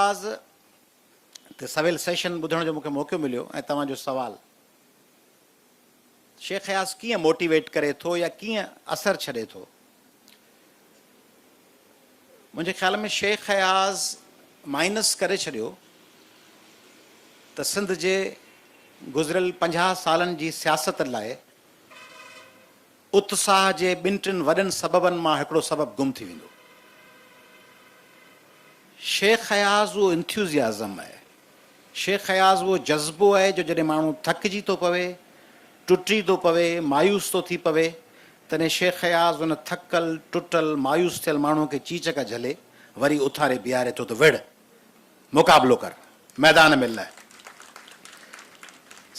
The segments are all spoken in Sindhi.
اياز تي سويل سيشن ٻڌڻ جو مون کي موقعو مليو ۽ توهان جو سوال شيخ اياز ڪيئن موٽيويٽ ڪري ٿو يا ڪيئن اثر ڇڏي ٿو؟ منهنجي خيال ۾ شيخ اياز مائنس ڪري ڇڏيو ته سنڌ جي گذريل 50 سالن جي سياست لاء اتساهه جي ٻن ٽن وڏن سببن مان هڪڙو سبب گم ٿي ويندو. شيخ اياز اهو انٿيوزيازم آهي، شيخ اياز اهو جذبو آهي جو جڏهن ماڻهو ٿڪجي ٿو پوي، ٽٽي ٿو پوي، مايوس ٿو ٿي پوي، تڏهن شيخ اياز ان ٿڪل، ٽٽل، مايوس ٿيل ماڻهوء کي چيچڪ جهلي وري اٿاري بيهاري ٿو ته وڙهه، مقابلو ڪر، ميدان ۾ لهه.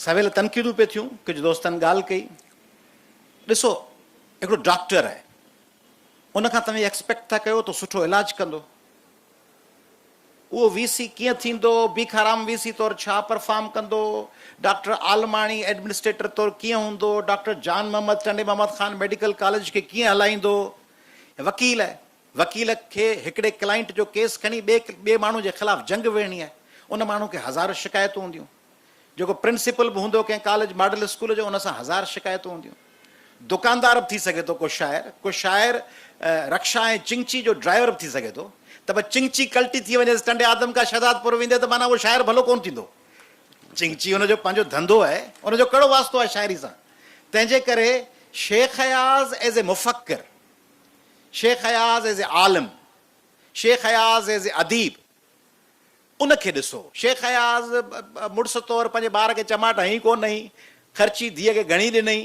سويل تنقيدون پئي ٿيون، ڪجهه دوستن ڳالهه ڪئي. ڏسو، هڪڙو ڊاڪٽر آهي، ان کان توهين ايڪسپيڪٽ ٿا ڪيو ته سٺو علاج ڪندو. اهو وي سي ڪيئن ٿيندو، بيکارام وي سي طور ڇا پرفارم ڪندو، ڊاڪٽر عالماڻي ايڊمنسٽريٽر طور ڪيئن هوندو، ڊاڪٽر جان محمد ٽنڊي محمد خان ميڊيڪل ڪاليج کي ڪيئن هلائيندو. وڪيل آهي، وڪيل کي هڪڙي ڪلائنٽ جو ڪيس کڻي ٻئي ٻئي ماڻهو جي خلاف جنگ وڙهڻي آهي، ان ماڻهو کي هزارين شڪايتون هونديون. جيڪو پرنسپل به هوندو ڪنهن ڪاليج ماڊل اسڪول جو ان سان هزار شڪايتون هونديون. دڪاندار به ٿي سگهي ٿو ڪو شاعر، ڪو شاعر رڪشا ۽ چنگچي جو ڊرائيور به ٿي سگهي ٿو ته به چنگچي ڪلٽي ٿي وڃيس ٽنڊي آدم کان شهدادپور ويندي ته معنيٰ اهو شاعر ڀلو ڪونه ٿيندو. چنگچي ان جو پنهنجو ڌنڌو آهي، ان جو ڪهڙو واسطو آهي شاعري سان. تنهن جي ڪري شيخ اياز ايز اي مفڪر، شيخ اياز ايز اي عالم، شيخ اياز ايز اي اديب ان کي ڏسو. شيخ اياز مڙس طور پنهنجي ٻار کي چماٽ هنئي ڪو نه هئي، خرچي ڌيء کي گهڻي ڏنئي.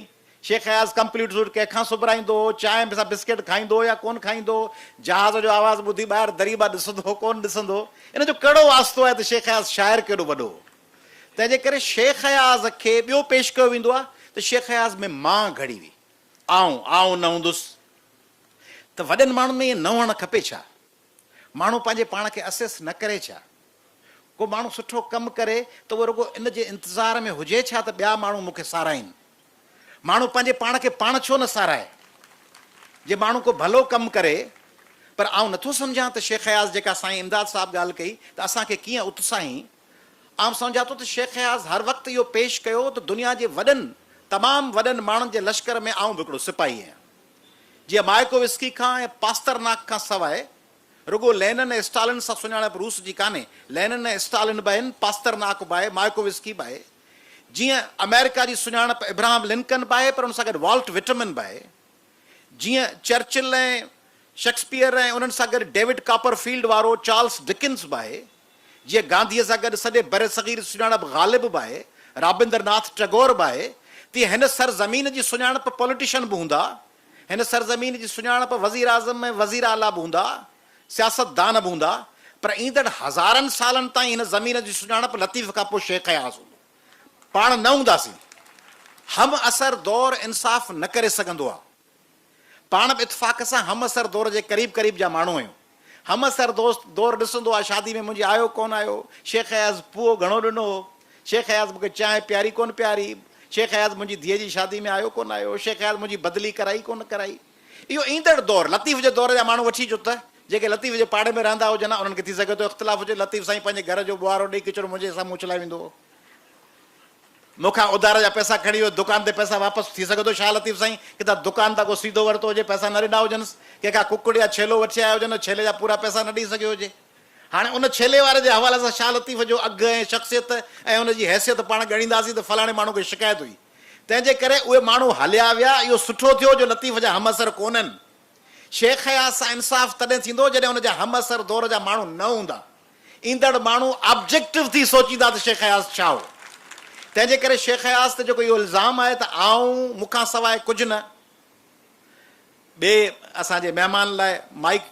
شيخ اياز ڪمپليٽ سوٽ ڪنهن کان سبرائيندو هو، چانهه سان بسڪيٽ کائيندو هو يا ڪونه کائيندو هو، جهاز جو آواز ٻڌي ٻاهر دري مان ڏسندو هو ڪونه ڏسندو هو، ان جو ڪهڙو واسطو آهي ته شيخ اياز شاعر ڪيڏو وڏو هو. تنهن جي ڪري شيخ اياز کي ٻيو پيش ڪيو ويندو آهي ته شيخ اياز ۾ مان گهڙي وئي. آئون، آئون نه هوندس ته وڏن ماڻهن ۾ ائين نه هئڻ کپي ڇا؟ ماڻهو پنهنجي پاڻ کي اسيس نه ڪري ڇا؟ ڪو ماڻهو سٺو ڪم ڪري ته اهو رڳو ان جي انتظار ۾ هجي ڇا ته ٻيا ماڻهو مون کي ساراهين؟ ماڻهو پنهنجي پاڻ کي پاڻ ڇو نه ساراهي؟ جي ماڻهو ڪو ڀلو ڪم ڪري پر آئون نٿو سمجهان ته شيخ اياز جيڪا سائين امداد صاحب ڳالهه ڪئي ته اسان کي ڪيئن اتساهين، آئون سمجهان ٿو ته شيخ اياز هر وقت اهو پيش ڪيو ته دنيا جي وڏن تمام وڏن ماڻهن جي لشڪر ۾ آئون به هڪڙو سپاهي آهيان. جيئن مائڪووسڪي کان ۽ پاسترناڪ کان سواء رڳو لينن ۽ اسٽالن سان سڃاڻپ روس جي ڪانهي. لينن ۽ اسٽالن به آهن، پاسترناڪ به آهي، مائڪووسڪي به آهي. جيئن آمريڪا جي سڃاڻپ ابراهم لنڪن به آهي پر ان سان گڏ والٽ وٽمن به آهي. جيئن چرچل ۽ شيڪسپيئر ۽ انهن سان گڏ ڊيوڊ ڪاپر فيلڊ وارو چارلس ڊڪنز به آهي. جيئن گانڌيء سان گڏ سڄي برصغير جي سڃاڻپ غالب به آهي، رابندر ناٿ ٽئگور به آهي، تيئن هن سرزمين جي سڃاڻپ پوليٽيشن به هوندا، هن سرزمين جي سڃاڻپ وزيراعظم ۽ وزيراعليٰ به هوندا، سياستدان به هوندا، پر ايندڙ هزارن سالن تائين هن زمين جي سڃاڻپ لطيف کان پوء شيخ اياز هوندو. پاڻ نه هونداسين. همعصر دور انصاف نه ڪري سگهندو آ. پاڻ به اتفاق سان همعصر دور جي قريب قريب جا ماڻهو آهيون. همعصر دوست دور ڏسندو آ شادي ۾ منهنجي آيو ڪونه آيو، شيخ اياز پوئو گهڻو ڏنو هو، شيخ اياز مون کي چانهه پياري ڪونه پياري، شيخ اياز منهنجي ڌيء جي شادي ۾ آيو ڪونه آيو، شيخ اياز منهنجي بدلي ڪرائي ڪونه ڪرائي. اهو ايندڙ دور لطيف جي دور جا ماڻهو وٺي اچو ته جيڪي لطيف جي پاڙي ۾ رهندا هجن ها انهن کي ٿي سگهي ٿو اختلاف هجي، لطيف سائين پنهنجي گهر جو ٻوهارو ڏئي ڪچرو منهنجي سامهون اڇلائي ويندو هو. مون کان اڌار جا پئسا کڻي ويو، دڪان تي پئسا واپس ٿي سگهي ٿو شاهه لطيف سائين ڪٿان دڪان تان ڪو سيڌو ورتو هجي پئسا نه ڏنا هجنس، ڪنهن کان ڪڪڙ يا ڇيلو وٺي آيو هجن ڇيلي جا پورا پئسا نه ڏئي سگهيو هجي. هاڻي ان ڇيلي واري جي حوالي سان شاهه لطيف جو اگهه ۽ شخصيت ۽ ان جي حيثيت پاڻ ڳڻينداسين ته فلاڻي ماڻهو کي شڪايت هئي. تنهن جي ڪري اهي ماڻهو هليا ويا، اهو سٺو ٿيو جو لطيف جا همعصر ڪونهن. شيخ اياز سان انصاف تڏهن ٿيندو جڏهن ان جا همعصر دور جا ماڻهو نه هوندا. ايندڙ ماڻهو آبجيڪٽو ٿي سوچيندا ته شيخ اياز ڇا هو. تنهن جي ڪري شيخ اياز تي جيڪو اهو الزام آهي ته آئون مون کان سواء ڪجهه نه. ٻئي اسان جي مهمان لاء مائيڪ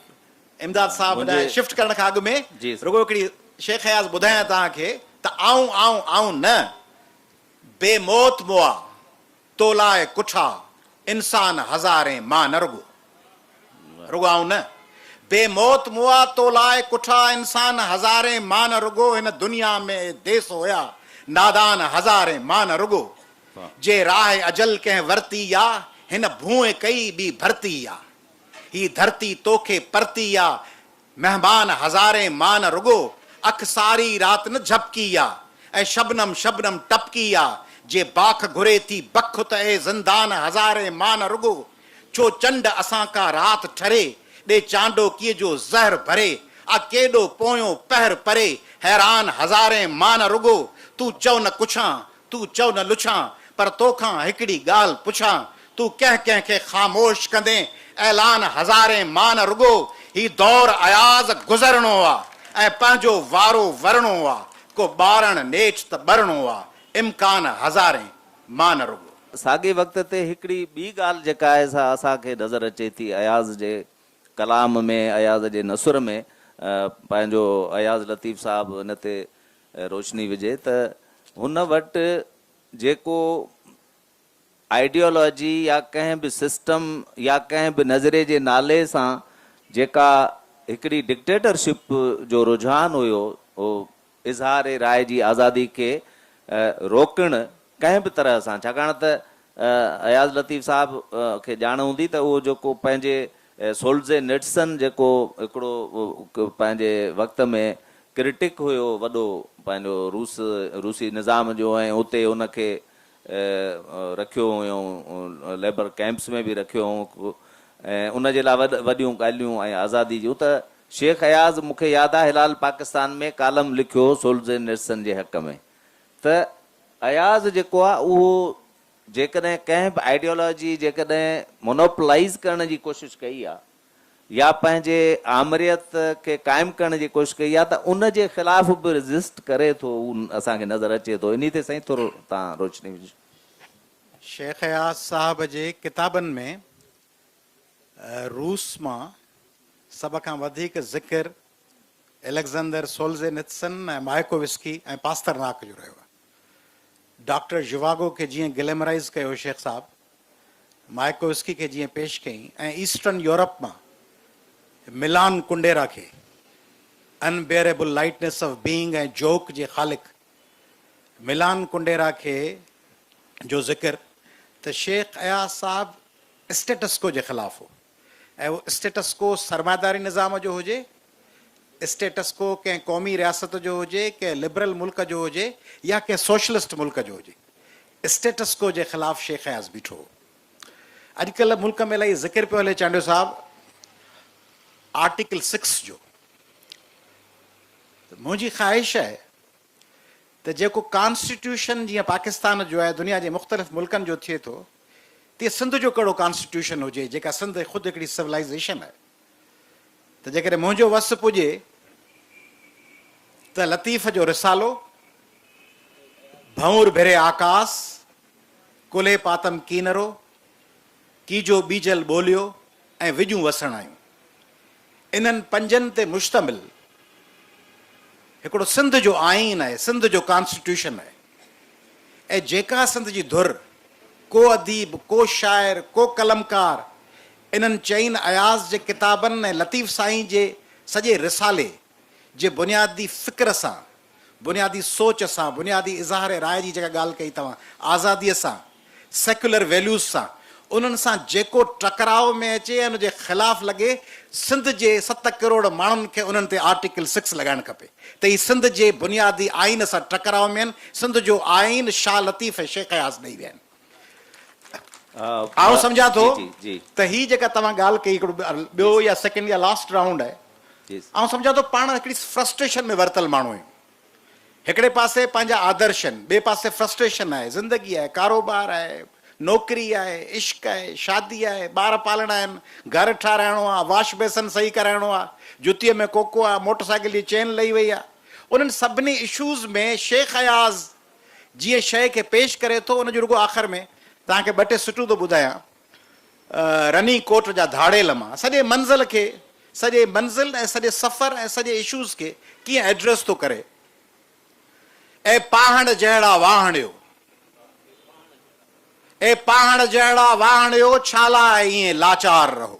امداد صاحب ڏانهن شفٽ ڪرڻ کان اڳ ۾ رڳو هڪڙي شيخ اياز ٻڌايان توهان کي ته آئون آئون آئون نه بي موت مئا تو لاء ڪٺا انسان هزارين مان نه رڳو رڳو آئون نه بي موت مئا تو لاء ڪٺا انسان هزارين مان نه رڳو هن دنيا ۾ اي ديس هيا نادان هزارين مان نه رڳو جي راهه اجل ڪنهن ورتي يا هن ڀونء ڪئي ٻي ڀرتي يا هي ڌرتي توکي پرتي يا مهمان هزارين مان نه رڳو. اک ساري رات نه جهپڪي آ ۽ شبنم شبنم ٽپڪي آ جي باک گهري ٿي بک ته اي زندان هزارين مان نه رڳو ڇو چنڊ اسان ڪا رات ٺري ڏي چانڊوڪيء جو زهر ڀري آ ڪيڏو پويون پهر پري حيران هزارين مان نه رڳو تون چئو نه ڪڇان تون چئو نه لڇان پر توکان هڪڙي ڳالهه پڇان تون ڪنهن ڪنهن کي خاموش ڪندين اعلان هزارين مان نه رڳو هي دور اياز گذرڻو آ ۽ پنهنجو وارو ورڻو آ ڪو ٻارڻ نيٺ ته ٻرڻو آ امڪان هزارين مان نه رڳو. ساڳئي وقت تي هڪڙي ٻي ڳالهه جيڪا آهي سا اسان کي نظر اچي ٿي اياز جي ڪلام ۾ اياز جي نثر ۾ پنهنجو اياز لطيف صاحب ان تي روشني وجهي ته هن وٽ جيڪو آئيڊيالاجي يا ڪنهن به سسٽم يا ڪنهن به نظريي جي نالي سان جيڪا هڪڙي ڊڪٽيٽرشپ جو رجحان هيو اهو اظهار راء جي آزادي کي روڪڻ ڪنهن به طرح سان ڇاڪاڻ ته اياز لطيف صاحب کي ڄاڻ هوندي ته اهو جيڪو پنهنجي سولزي نٽسن جيڪو هڪڙو پنهنجي وقت ۾ ڪرٽڪ هيو وڏو پنهنجو روس روسي نظام جو ۽ اتي ان کي رکيو هيائون ليبر ڪئمپس ۾ به رکيو هئائون ۽ ان جي لاء وڏيون ڳالهيون ۽ آزادي جون ته شيخ اياز مون کي ياد آهي هلال پاڪستان ۾ ڪالم لکيو هو سولزي نٽسن جي حق ۾ ته اياز جيڪو آهي اهو جيڪڏهن ڪنهن به آئيڊيالاجي جيڪڏهن مونوپلائيز ڪرڻ جي ڪوشش ڪئي آهي يا پنهنجي آمريت کي قائم ڪرڻ جي ڪوشش ڪئي آهي ته ان جي خلاف به ريزسٽ ڪري ٿو اهو اسان کي نظر اچي ٿو انهي تي سائين ٿورو توهان روشني وجهو. شيخ اياز صاحب جي ڪتابن ۾ روس مان سڀ کان وڌيڪ ذڪر اليگزندر سولزينتسن ۽ مائڪووسڪي ۽ پاسترناڪ جو رهيو آهي. ڊاڪٽر ژواگو کي جيئن گليمرائيز ڪيو شيخ صاحب، مائڪووسڪي کي جيئن پيش ڪيائين ۽ ايسٽرن يورپ مان ملان ڪنڊيرا کي Unbearable Lightness of Being ۽ joke جي خالق ملان ڪنڊيرا کي جو ذڪر ته شيخ اياز صاحب اسٽيٽس ڪو جي خلاف هو ۽ اهو اسٽيٽس ڪو سرمائيداري نظام جو هجي، اسٽيٽس ڪو ڪنهن قومي رياست جو هجي، ڪنهن لبرل ملڪ جو هجي يا ڪنهن سوشلسٽ ملڪ جو هجي، اسٽيٽس ڪو جي خلاف شيخ اياز بيٺو هو. اڄڪلهه ملڪ ۾ الائي ذڪر پيو هلي چانڊيو صاحب آرٽيڪل سڪس جو ته منهنجي خواهش آهي ته جيڪو ڪانسٽيٽيوشن جيئن پاڪستان جو آهي دنيا جي مختلف ملڪن جو ٿئي ٿو تيئن سنڌ جو ڪهڙو ڪانسٽيٽيوشن هجي جيڪا سنڌ خود هڪڙي سولائيزيشن آهي ته جيڪڏهن منهنجو وس پڄي ته لطيف جو رسالو، ڀنور ڀري آڪاس، ڪلهي پاتم ڪينرو، ڪيجو ٻيجل ٻوليو ۽ وڄون وسڻ آيون. انهن پنجن تي مشتمل هڪڙو سنڌ جو آئين آهي، سنڌ جو ڪانسٽيٽيوشن آهي ۽ جيڪا سنڌ جي ڌر، ڪو اديب، ڪو شاعر، ڪو قلمڪار انهن چئن اياز جي ڪتابن ۽ لطيف سائين جي سڄي رسالي جي بنيادي فڪر سان، بنيادي سوچ سان، بنيادي اظهار راء جي جيڪا ڳالهه ڪئي توهان، آزاديء سان، سيڪيولر ويليوز سان، انهن سان جيڪو ٽڪراء ۾ اچي ۽ ان جي خلاف لڳي، سنڌ جي ست ڪروڙ ماڻهن کي انهن تي آرٽيڪل سڪس لڳائڻ کپي ته هي سنڌ جي بنيادي آئين سان ٽڪراء ۾ آهن، سنڌ جو آئين شاهه لطيف ۽ شيخ اياز ڏئي ويا آهن. آئون سمجهان ٿو ته هي جيڪا توهان ڳالهه ڪئي هڪڙو ٻيو يا سيڪنڊ يا لاسٽ رائونڊ آهي، آئون سمجهان ٿو پاڻ هڪڙي فرسٽريشن ۾ ورتل ماڻهو آهيون. هڪڙي پاسي پنهنجا آدرش آهن، ٻئي پاسي فرسٽريشن آهي، زندگي آهي، ڪاروبار آهي، نوڪري آهي، عشق آهي، شادي آهي، ٻار پالڻا آهن، گهر ٺاهرائڻو آهي، واش بيسن صحيح ڪرائڻو آهي، جتيء ۾ ڪوڪو آهي، موٽر سائيڪل جي چين لهي وئي آهي. انهن سڀني اشوز ۾ شيخ اياز جيئن شيء کي پيش ڪري ٿو ان جو رڳو آخر ۾ توهان کي ٻه ٽي سٽون ٿو ٻڌايان. رني ڪوٽ جا ڌاڙيل مان سڄي منزل کي سڄي منزل ۽ سڄي سفر ۽ سڄي اشوز کي ڪيئن ايڊريس ٿو ڪري. اي پاهڻ جهڙا واهڻيو، اي پاهڻ جهڙا واهڻيو ڇا لاء ائين لاچار رهو،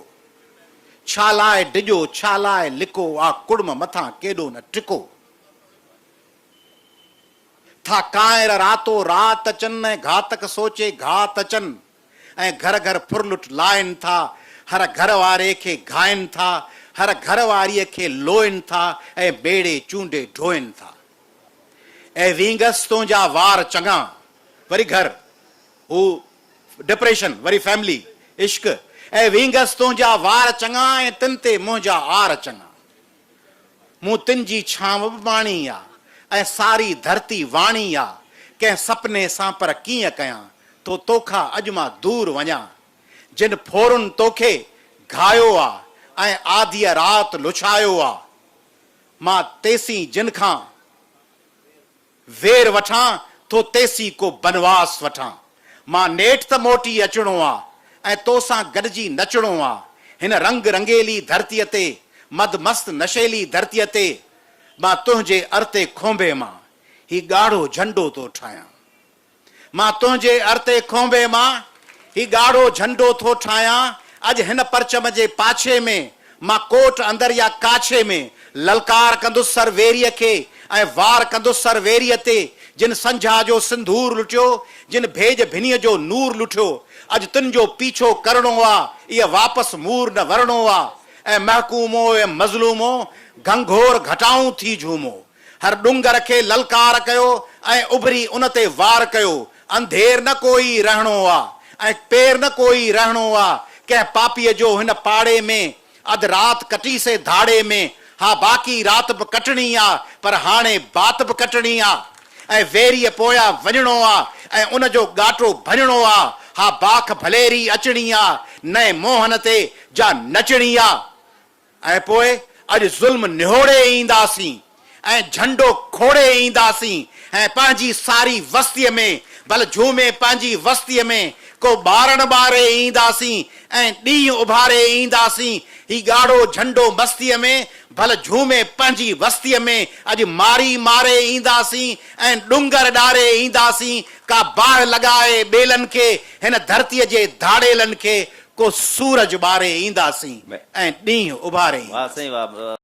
ڇا لاء ڊڄو، ڇا لاء لڪو، آ ڪڙم مٿان ڪيڏو نه ٽڪو. ٿا ڪانئر راتو رات اچن ۽ گهاتڪ سوچي گهات اچن ۽ گهر گهر ڦرلٽ لائن ٿا، هر گهر واري کي گهائن ٿا، هر گهر واريء کي لوئن ٿا ۽ ميڙي چونڊي ڍوئن ٿا. اي وينگس تنهنجا وار چڱا، وري گهر، هو ڊپريشن، وري فيملي، عشق، اي وينگس تنهنجا وار چڱا ۽ تن تي منهنجا آر چڱا. مون تن جي ڇانو به ماڻي آ ۽ ساري ڌرتي واڻي آ، ڪنهن سپني سان پر ڪيئن ڪيان ٿو توکان اڄ مان دور وڃان. جن ڦورن توکي گهايو آ ۽ آڌيء رات لڇايو آ، مان تيسين جن کان وير وٺان ٿو تيسين ڪو بنواس وٺان. مان نيٺ ته موٽي اچڻو آ ۽ توسان گڏجي نچڻو آ هن رنگ رنگيلي ڌرتيء تي، مد مست نشيلي ڌرتيء تي، مان تنهنجي ارتي کونڀي مان هي ڳاڙهو جهنڊو ٿو ٺاهيان. مان تنهنجي ارتي کونڀي مان هي ڳاڙهو جهنڊو ٿو ٺاهيان، اڄ هن پرچم جي پاڇي ۾ مان ڪوٽ اندر يا ڪاڇي ۾ للڪار ڪندس سر ويريء کي ۽ وار ڪندس سر ويريء تي، جن سنجها جو سنڌور لٽيو، جن ڀيڄ ڀنيء جو نور لٽيو، اڄ تن جو پيڇو ڪرڻو آ، ايء واپس مور نه ورڻو آ، اي محڪومو اي مظلومو، گهنگهور گهٽائون ٿي جهومو. هر ڏونگر کي للڪار ڪيو ۽ اڀري ان تي وار ڪيو. انڌير نه ڪوئي رهڻو آ ۽ پير نه ڪوئي رهڻو آ. ڪنهن پاپيء جو هن پاڙي ۾ اڌ رات ڪٽي سي ڌاڙي ۾. ها باقي رات به ڪٽڻي آ پر هاڻي بات به ڪٽڻي آ ۽ ويريء پويان وڃڻو آ ۽ ان جو ڳاٽو ڀڃڻو آ. ها باک ڀليري اچڻي آ نئين موهن تي جا نچڻي آ. ۽ پوء اڄ ظلم نهوڙي اينداسين ۽ جهنڊو کوڙي اينداسين ۽ پنهنجي ساري وستيء ۾ ڀل جهومي پنهنجي وستيء ۾ ڪو ٻارڻ ٻاري اينداسين ۽ ڏينهن اڀاري اينداسين هي ڳاڙهو جهنڊو مستيء ۾ ڀل جهومي پنهنجي وستيء ۾ اڄ ماري ماري اينداسين ۽ ڏونگر ڏاري اينداسين ڪا باهه لڳائي ٻيلن کي هن ڌرتيء جي ڌاڙيلن کي ڪو سورج ٻاري اينداسين ۽ ڏينهن اڀاري واھ سائين اينداسين. واھ.